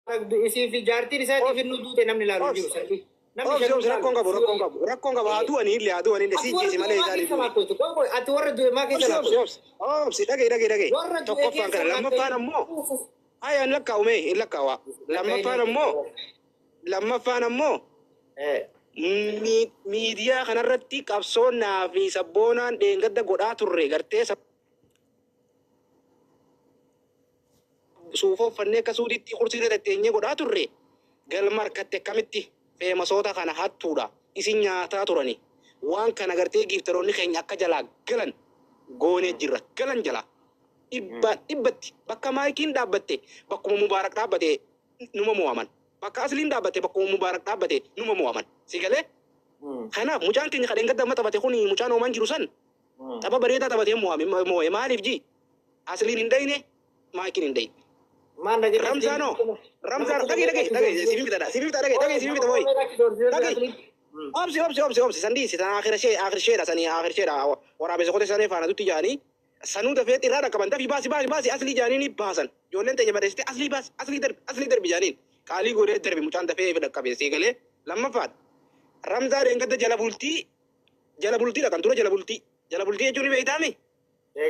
Isii fi jaartiin isaatiif inni duute namni ilaalu hin jiru salphii. Namni Obsi shanuu obsi ilaalu. rakkoon qabu rakkoon qabu rakkoon qabu haa du'anii illee haa du'anii illee Ati si warra jeesi du'e malee maa isaanii keessa du'e. laakkootu? Qoy qoy ati warra du'e maa keessa Obsi obsi laakkootu? obsi obsi dhaga'i dhaga'i dhaga'i Warra du'e tokkoffaan keessa kana lammaffaan ammoo laakkootu. haya hin lakkaa'u mee hin lakkaa'u lammaffaan ammoo lammaffaan ammoo miidiyaa kanarratti qabsoonnaa fi sabboonaan dheengadda godhaa turre gartee suufa uffannee akka suuditti kursii irra tetteenyee godhaa turre galma harkatte akkamitti feemasoota kana hattuudha isin nyaataa turani waan kana gartee giiftaroonni keenya akka jalaa galan goonee jirra galan jalaa dhibbaan dhibbatti bakka maayikiin dhaabbatte bakkuma mubaarak dhaabbate numa mo'aman bakka asliin dhaabbatte bakkuma mubaarak dhaabbate numa mo'aman si galee kanaaf mucaan keenya kadheen gadda amma taphate kun mucaan ooman jiru san tapha bareedaa taphatee mo'ame mo'e maaliif ji asliin hin dhayne maayikiin hin dhayne Maal dhagee Ramzaanoo Ramzaan dhaga'i dhaga'i dhaga'i siifin bitadha siifin bita dhaga'i dhaga'i siifin bita mooyi dhaga'i obsi obsi obsi obsi san dhiisi san akhira shee akhir sheedha sanii akhir sheedha waraabessa qote sanee faana dutti jaanii sanuu dafee irraa dhaqqaban dafii baasi baasi baasi aslii jaanii ni baasan ijoolleen teenya barreessite aslii baasi aslii darbi aslii darbi jaaniin qaalii godhee darbi mucaan dafee dhaqqabe sii galee lammaffaadha Ramzaa dheengadda jala bultii jala bultii dhaqan dura jala bultii jala bultii jechuun ni beektaami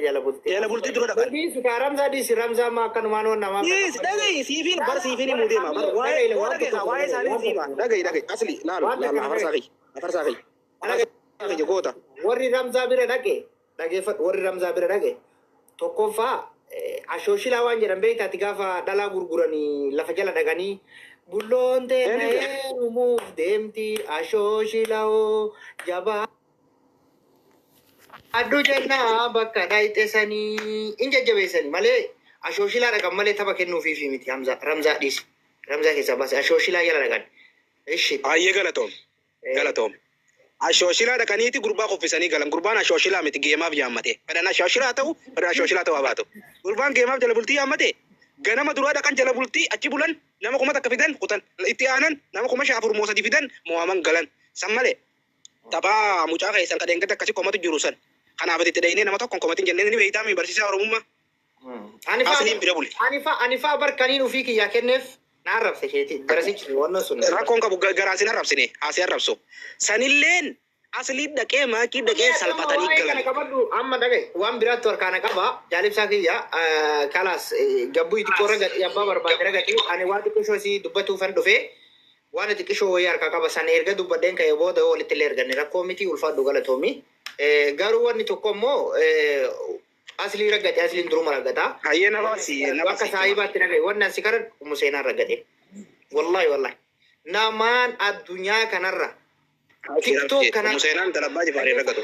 Jala bultii. jala bultii dura dhaqan Dhiisi kaa Ramzaa dhiisi Ramzaa maa akkanumaan waan namaa. Yes, dhaga'i siifiin bar siifiin himuu deema. Bar waa'ee oo dhaga'i kaa waa'ee isaanii siima. Dhaga'i dhaga'i asli laalu laalu afarsaa kiyya afarsaa kiyya afarsaa kiyya goota. Warri Ramzaa bira dhaqe dhageeffadhu warri Ramzaa bira dhaqe tokkoffaa ashooshilaa waan jedhan beektaati gaafa dhalaa gurguranii lafa jala dhaqanii bulloon Eenyu jedha? heerumuuf deemti ashooshilaa jabaa. Adduu jennaa bakka dhayxeessanii in jajjabeessanii malee ashooshilaa dhaqan malee tapha kennuufiifi miti Hamzaa Ramzaa dhiisi Ramzaa keessaa baase ashooshilaa jala dhaqan. Ishi. Baay'ee galatoom galatoom. Ashooshilaa dhaqaniiti gurbaa kuffisanii galan. Gurbaan ashooshilaa miti geemaaf yaammate. Fedhan ashooshilaa ta'u fedhan ashooshilaa ta'u habaatu. Gurbaan geemaaf jala bultii yaammate ganama duraa dhaqan jala bultii achi bulan nama 1000 fidan kutan itti aanan nama 5,000 moo 3 fidan mo'aman galan. San malee taphaa mucaa keessan kadheen gadi akkasii komatu jiru san. Kanaaf itti dhahinee nama tokko komatin jennee ni beektaa mi barsiisaa Oromummaa. Ani faa Asliin bira bule. ani faa ani faa barkaniin ofii kiyyaa kenneef na arrabse keeti darasichi wannan sun. Rakkoon qabu garaa sin arrabsine haasii arrabsu. Sanilleen aslii dhaqee maakii dhaqee salphatanii Waa'ee kana galan. qabadhu amma dhagaye waan biraatti harkaana qaba jaalibsaa kiyya kalaas gabbuu xiqqoo ragati abbaa barbaade ragati ani waan xiqqishoo si dubbatuufan dhufe waan xiqqishoo wayii harkaa qaba sana erga dubbadheen ka'e booda walitti illee erganne rakkoo miti ulfaadhu galatoomi. Garuu wanni tokko immoo aslii raggate asliin duruma raggataa. Hayyee nama si nama Akka si. saahibaatti dhagaye wanni asi karan umu seenaan raggate. Wallahi wallahi. Namaan addunyaa kanarra TikTok kana Museenaan dalabbaa jifaaree raggatu.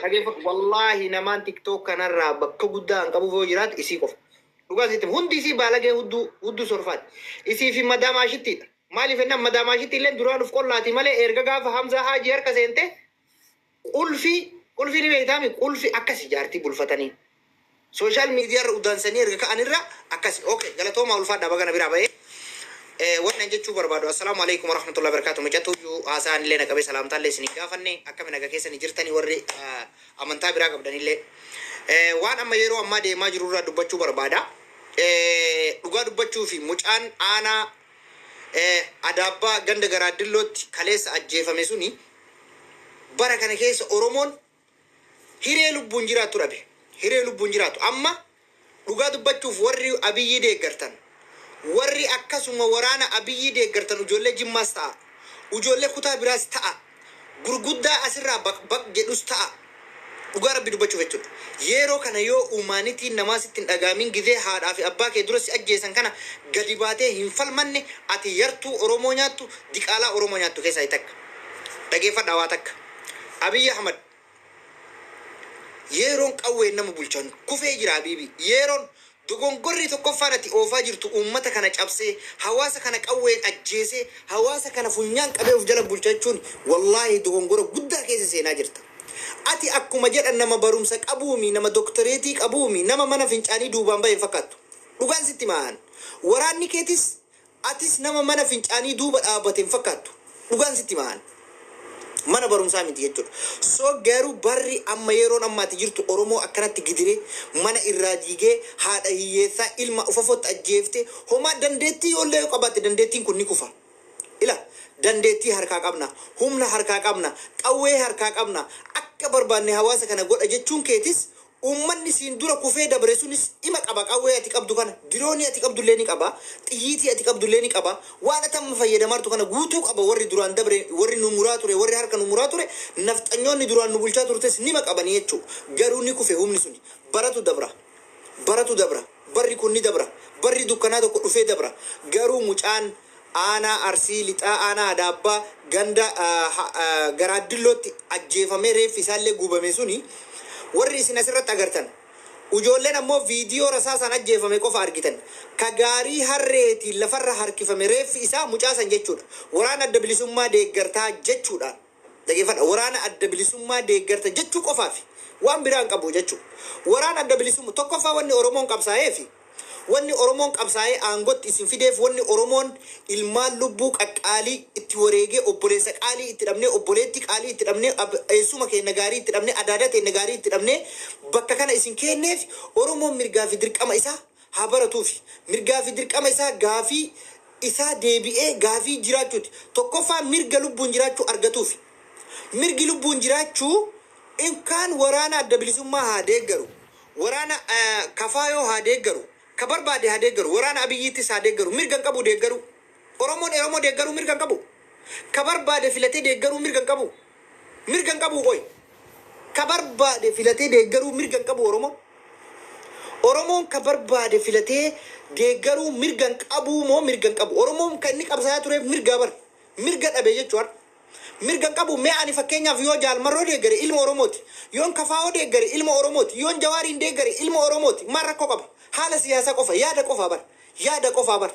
Wallahi namaan TikTok kanarraa bakka guddaa hin qabuuf yoo jiraatu isii qofa. Dhugaa sitti hundi isii baalagee hudduu hudduu sorfaati. Isii fi madaamaa shittiidha. Maaliif jennaan madaamaa shitti illee duraan uf qollaati malee erga gaafa Hamzaa Haajii harka seente qulfii qulfii ni beektaami qulfii akkas jaartii bulfatanii. Social media irra udaansanii erga ka'anirra akkasi. Okay galatooma ulfaadhaa bagana biraa bahee. Wannan jechuu barbaadu assalaamu alaikum warahmatullahi wabarakatuh. Mucattuu iyyuu haasa'an illee naqabee salaamtaa illee isin hin gaafanne akkami naga keessanii jirtanii warri amantaa biraa qabdanillee. Waan amma yeroo ammaa deemaa jirurraa dubbachuu barbaada. Dhugaa dubbachuu fi mucaan aanaa Adaabbaa ganda Garaaddillootti kaleessa ajjeefame suni bara kana keessa Oromoon hiree lubbuun jiraattu dhabe. Hiree lubbuun jiraattu. Amma dhugaa dubbachuuf warri Abiyyii deeggartan, warri akkasuma waraana Abiyyii deeggartan ijoollee Jimmaas ta'a, ijoollee kutaa biraas ta'a, gurguddaa asirraa baq baq jedhus ta'a. Dhugaa rabbi dubbachuuf jechuudha. Yeroo kana yoo umaanitiin namaa sitti hin dhagaamin gizee haadhaa fi abbaa kee dura si ajjeesan kana gadi baatee hin falmanne ati yartuu Oromoo nyaattu diqaalaa Oromoo nyaattu keessaa takka. Dhageeffadhaa waa takka. Abiy Ahmad yeroon qawween nama bulchan kufee jira Abiibi. Yeroon dogongorri tokkoffaan ati oofaa jirtu uummata kana cabsee hawaasa kana qawween ajjeesee hawaasa kana funyaan qabee of jala bulcha jechuun wallaahi dogongora guddaa keessa seenaa jirta. Ati akkuma jedhan nama barumsa qabuumi nama doktoreetii qabuumi nama mana fincaanii duubaan bahe hin fakkaattu. Dhugaan sitti maan waraanni keetis atis nama mana fincaanii duuba dhaabbate hin fakkaattu. Dhugaan sitti maan. Mana barumsaa miti jechuudha. So garuu barri amma yeroon ammaati jirtu Oromoo akkanatti gidiree mana irraa diigee haadha hiyyeessaa ilma ufafotti ajjeefte homaa dandeettii yoollee yoo qabaatte dandeettiin kun ni kufa. Ila dandeettii harkaa qabna, humna harkaa qabna, qawwee harkaa qabna, akka barbaanne hawaasa kana godha jechuun keetis uummanni siin dura kufee dabre sunis ima qaba. Qawwee ati qabdu kana, diroonii ati qabdullee ni qaba, xiyyiitii ati qabdullee ni qaba, waan ati amma fayyadamartu kana guutuu qaba. Warri duraan dabre, warri nu muraa ture, warri harka nu muraa ture, nafxanyoonni duraan nu bulchaa turtes nima qabanii jechuu. Garuu ni kufe humni suni. Baratu dabra, baratu dabra, barri kun ni dabra, barri dukkanaa tokko dhufee dabra. Garuu mucaan aanaa Arsii Lixaa aanaa Adaabbaa ganda Garaaddillootti ajjeefamee reeffi isaallee gubame suni, warri isin asirratti agartan ijoolleen ammoo viidiyoo rasaasaan ajjeefame qofa argitan, ka gaarii harreetiin lafarra harkifame reeffi isaa mucaasan jechuudha. Waraana Adda Bilisummaa deeggartaa jechuudhaan, dhageeffadha, Waraana Adda Bilisummaa deeggarta jechuu qofaafi, waan biraan qabu jechuu. Waraana Adda Bilisummaa tokkoffaa wanni Oromoon qabsaa'eefi, wanni Oromoon qabsaa'ee aangotti isin fideef, wanni Oromoon ilmaan lubbuu qaqqaalii itti wareegee, obboleessa qaalii itti dhabnee, obboleetti qaalii itti dhabnee, eessuma keenya gaarii itti dhabnee, adaadaa teenya gaarii itti dhabnee bakka kana isin kenneef, Oromoon mirgaa fi dirqama isaa haa baratuufi. Mirgaa fi dirqama isaa, gaafii isaa deebi'ee gaafii jiraachuuti. Tokkoffaa mirga lubbuun jiraachuu argatuufi. Mirgi lubbuun jiraachuu inkaan Waraana Adda Bilisummaa haa deeggaru, waraana Kafaayoo haa deeggaru, ka barbaade haa deeggaru, waraana Abiyyiittis haa deeggaru, mirga hin qabu deeggaru. Oromoon Oromoo deeggaruu mirga hin qabu. Ka barbaade filatee deeggaruu mirga hin qabu. Mirga hin qabu qoy. Ka barbaade filatee deeggaruu mirga hin qabu Oromoon. Oromoon ka barbaade filatee deeggaruu mirga hin qabu moo mirga hin qabu? Oromoon kan inni qabsaa'aa tureef mirgaa bara. Mirga dhabe jechuudha. Mirga hin qabu. Mee ani fakkeenyaaf yoo Jaalmarroo deeggare ilma Oromooti. Yoon Kafaa'oo deeggare ilma Oromooti. Yoon Jawaariin deeggare ilma Oromooti. Maal rakkoo qaba? Haala siyaasaa qofa, yaada qofaa bara. Yaada qofaa bara.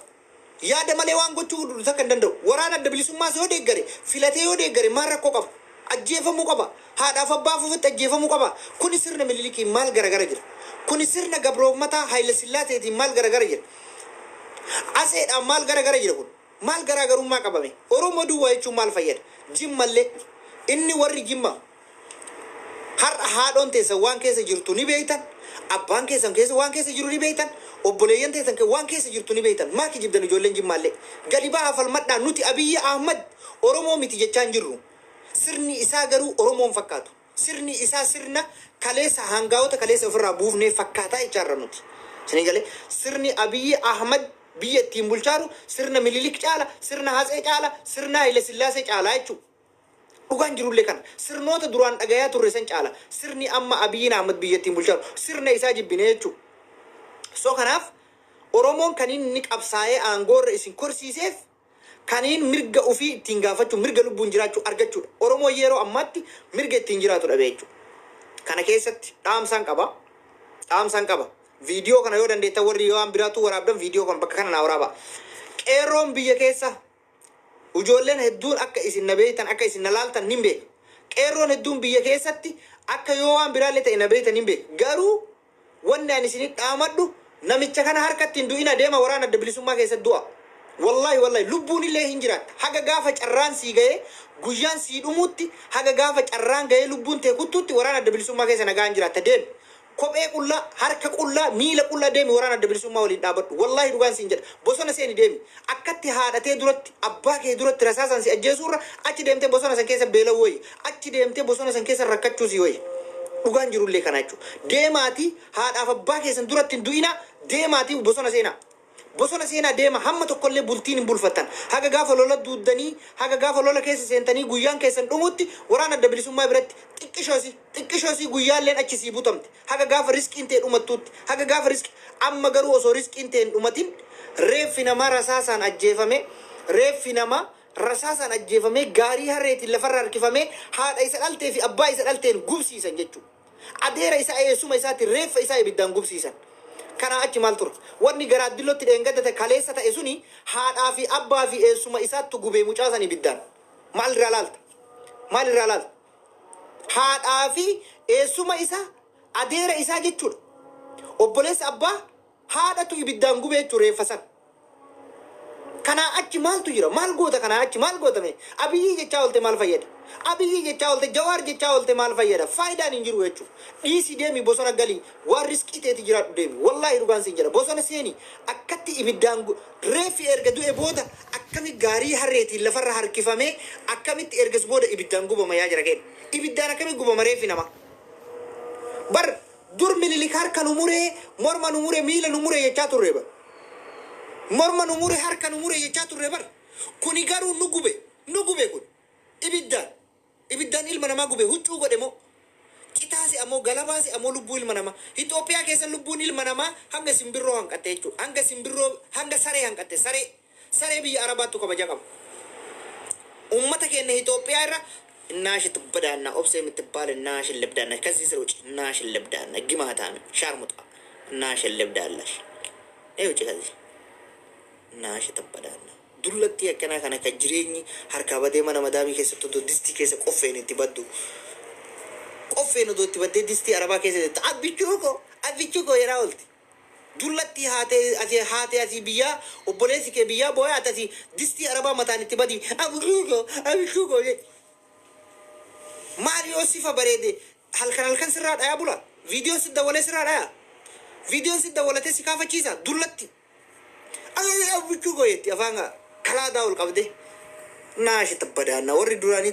Yaada malee waan gochuu takka hin danda'u. Waraana Adda Bilisummaas yoo deeggare, filatee yoo deeggare maal rakkoo qaba? Ajjeefamuu qaba. Haadhaaf abbaa ofiitti ajjeefamuu qaba. Kuni sirna Minilikiin maal garagara jira? Kuni sirna gabroommataa Haayila Sillaaseetiin maal garagara jira? Aseedhaan maal garagara jira kun? Maal garaagarummaa qabame? Oromoo duwwaa jechuun maal fayyada? Jimmallee inni warri Jimma har'a haadhoon teessan waan keessa jirtu ni beektan. Abbaan keessan keessa waan keessa jiru ni beektan. Obboleeyyan teessan waan keessa jirtu ni beektan. Maa kijibdan? Ijoolleen Jimmaallee gadi bahaa falmadhaa. Nuti Abiyyi Ahmad Oromoo miti jechaa hin jirru. Sirni isaa garuu Oromoon fakkaatu. Sirni isaa sirna kaleessa hangaa'ota kaleessa ofirraa buufnee fakkaataa jechaarra nuti. Isinii galee? Sirni Abiyyi Ahmad biyya ittiin bulchaaru sirna Mililik caala, sirna Hatsee caala, sirna Haile Sillaasee caalaa jechuudha. Dhugaan jirullee kana. Sirnoota duraan dhagayaa turre san caala. Sirni amma Abiyyiin Ahmad biyya ittiin bulchaaru sirna isaa jibbinee jechuudha. So kanaaf Oromoon kan inni qabsaa'ee aangoorra isin korsiiseef kaniin mirga ofii ittiin gaafachuu, mirga lubbuun jiraachuu argachuudha. Oromoon yeroo ammaatti mirga ittiin jiraatu dhabe jechuudha. Kana keessatti dhaamsaan qaba. Dhaamsaan qaba. Viidiyoo kana yoo dandeettan, warri yoo waan biraatu waraabdan, viidiyoo kana bakka kana naa waraaba. Qeerroon biyya keessa ijoolleen hedduun akka isin na beektan, akka isin na laaltan nin beeka. Qeerroon hedduun biyya keessatti akka yoo waan biraallee ta'e na beektan nin beeka. Garuu wanni ani isinit dhaamadhu, namicha kana harkatti hin du'ina. Deema, Waraana Adda Bilisummaa keessatti du'a. Wallaahi, wallaahi, lubbuun illee hin jiraatta. Haga gaafa carraan sii ga'ee guyyaan sii dhumuutti, haga gaafa carraan ga'ee lubbuun tee kuttuutti Waraana Adda Bilisummaa keessa nagaan jiraatta. Deemi. Kophee qullaa, harka qullaa, miila qullaa deemi, Waraana Adda Bilisummaa waliin dhaabadhu. Wallaahi, dhugaan siin jedha. Bosona seeni, deemi. Akkatti haadhatee duratti, abbaa kee duratti rasaasaan si ajjeesuurra achi deemtee bosona san keessa beela'uu wayya. Achi deemtee bosona san keessa rakkachuu si wayya. Dhugaan jirullee kana jechuudha. Deemaatii haadhaaf abbaa keessan duratti hin du'inaa, deemaatii bosona seenaa. Bosona seenaa, deema. Hamma tokkollee bultiin hin bulfattan. Haga gaafa lola duuddanii, haga gaafa lola keessa seentanii guyyaan keessan dhumutti Waraana Adda Bilisummaa biratti xiqqishoosi xiqqishoosi guyyaalleen achi sii butamte. Haga gaafa riskiin ta'e dhumattuutti. Haga gaafa riski amma garuu osoo riskiin ta'e hin dhumatin reeffi namaa rasaasaan ajjeefame, reeffi namaa rasaasaan ajjeefamee gaarii harreetiin lafarra harkifamee haadha isa dhaltee fi abbaa isa dhalteen gubsiisan jechuudha. Adeera isaa, eessuma isaatiin reeffa isaa ibiddaan gubsiisan. Kanaa achi maal tura? Wanni garaa dillootti dheengadda ta'e, kaleessa ta'e suni haadhaa fi abbaa fi eessuma isaattu gubee mucaa san ibiddaan. Maal irraa laalta? Maal irraa laalta? Haadhaa fi eessuma isaa, adeera isaa jechuudha. Obboleessa abbaa haadhatu ibiddaan gubee jechuudha reeffa san. Kanaa achi maaltu jira? Maal goota kanaa achi maal gootame? Abiyyii jechaa oolte maal fayyada? Abiyyii jechaa oolte, Jawaar jechaa oolte maal fayyada? Faayidaan hin jiru jechuudha. Dhiisi, deemi, bosona galii, waan riskii ta'eeti jiraadhu, deemi. Wallaahi dhugaan siin jedha. Bosona seeni, akkatti ibiddaan reeffi erga du'e booda akkami gaarii harreetiin lafarra harkifamee, akkamitti ergas booda ibiddaan gubama yaa jira kenna. Ibiddaan akkami gubama reeffi namaa? Bar dur Minilik harka nu muree, morma nu muree, miila nu muree jechaa turre bar. Morma nu mure, harka nu mure jechaa turre bar. Kuni garuu nu gube, nu gube kun. Ibiddaan. Ibiddaan ilma namaa gube, huccuu godhe moo? Citaasi ammoo, galabaasi ammoo lubbuu ilma namaa. Itoophiyaa keessa lubbuun ilma namaa hanga simbirroo hanqatte jechuudha. Hanga simbirroo, hanga saree hanqatte, saree. Saree biyya Arabaattu kabaja qaba. Uummata keenya Itoophiyaa irra እናሽ ትበዳና ኦብሴ የምትባል እናሽ ልብዳና ከዚህ ስር ውጭ፣ እናሽ ልብዳና ግማታም ሻርሙጣ እናሽ ልብዳለሽ ይህ ውጭ ከዚህ እናሽ ትበዳና dullatti akkanaa kana kan jireenyi harkaa badee mana madaamii keessatti odoo distii keessa qoffeen itti baddu, qoffeen odoo itti baddee distii arabaa keessa abbichuu koo, abbichuu koo jedhaa oolti. Dullatti haatee asii, haatee asii biyyaa, obboleessi kee biyyaa boo'ee, ati asii distii arabaa mataan itti badi, abbichuu koo, abbichuu koo jedhe. Maal yoo sifa bareede halkan halkan sirraa dhayaa bula? Viidiyoon si dawwalee sirraa dhayaa, viidiyoon si dawwalatee si kaafachiisa. Dullatti abbichuu koo jetti, afaan kalaadaa ol qabde naashi tabbadaanna warri duraanii.